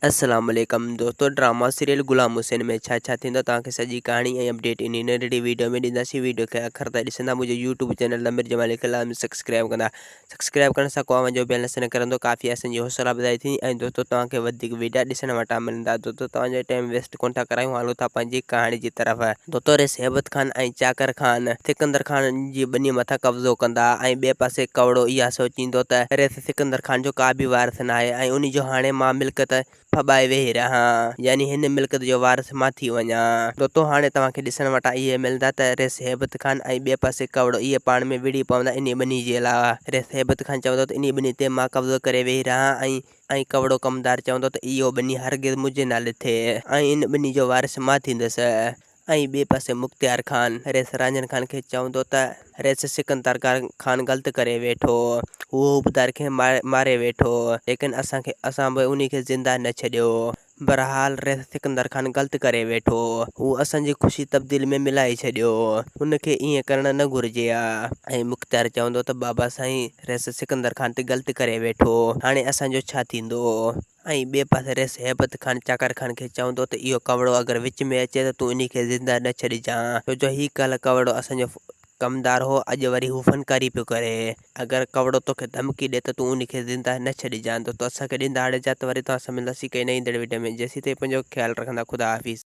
السلام عليڪم دوستو ڊراما سيريل غلام حسين ۾ ڇا ڇا ٿيندو توهان کي سڄي ڪهاڻي ۽ اپڊيٽ انهي ننڍڙي ويڊيو ۾ ڏينداسين ويڊيو کي آخر تائين ڏسندا منهنجو يوٽيوب چينل امير جمالي کي لازمي سبسڪرائب ڪندا سبسڪرائب ڪرڻ سان ڪو اوهان جو بيلنس نه ڪرندو ڪافي اسان جي حوصلا افزائي ٿيندي ۽ دوستو توهان کي وڌيڪ ويڊيا ڏسڻ وٽان ملندا دوستو توهان جو ٽائيم ويسٽ ڪون ٿا ڪرايون هلو ٿا پنهنجي ڪهاڻي جي طرف دوستو ريس هيبت خان ۽ چاڪر خان سڪندر خان جي ٻني مٿان قبضو ڪندا ۽ ٻئي پاسي ڪوڙو اها سوچيندو ته ريس سڪندر خان جو ڪا به وارث ناهي ۽ انهي جو هاڻي مان ملڪيت ڦٻائي ويهي رهان يعني هن ملڪيت جو وارث مان ٿي وڃان. دوستو هاڻي توهان کي ڏسڻ وٽان اهي ملندا ته ريس هيبت خان ۽ ٻئي پاسي ڪوڙو اهي پاڻ ۾ وڙهي پوندا انهي ٻنهي جي لاء. ريس هيبت خان چوندو ته انهي ٻنهي تي مان قبضو ڪري ويهي رهان ۽ ۽ ڪوڙو ڪمدار چوندو ته اهو ٻنهي هرگز منهنجي نالي ٿئي ۽ ان ٻنهي جو وارث مان ٿيندس. ۽ ٻئي پاسي مختيار خان رئيس رانجهن خان کي چوندو ته رئيس سڪندر خان غلط ڪري ويٺو، هو حبدار کي ماري ويٺو، ليڪن اسان کي اسان به انهي کي زنده نه ڇڏيو. بهرحال رئيس سڪندر خان غلط ڪري ويٺو، هو اسان جي خوشي تبديل ۾ ملائي ڇڏيو، هن کي ائين ڪرڻ نه گهرجي ها. ۽ مختيار چوندو ته بابا سائين رئيس سڪندر خان ته غلط ڪري ويٺو، هاڻي اسان جو ڇا ٿيندو؟ ۽ ٻئي پاسي رئيس هيبت خان چاڪر خان کي چوندو ته اهو ڪوڙو اگر وچ ۾ اچي ته تون انهي کي زنده نه ڇڏجان ڇو جو هي ڪالهه ڪوڙو اسان جو ڪمدار هو اڄ وري هو فنڪاري پيو ڪري اگر ڪوڙو توکي ڌمڪي ڏي ته تون انهي کي زنده نه ڇڏجان دوستو اسان کي ڏيندا هاڻي اجازت وري توهان سان ملنداسين ڪنهن نئين ايندڙ وڊيو ۾ جيسين تائين پنهنجو خيال رکندا خدا حافظ.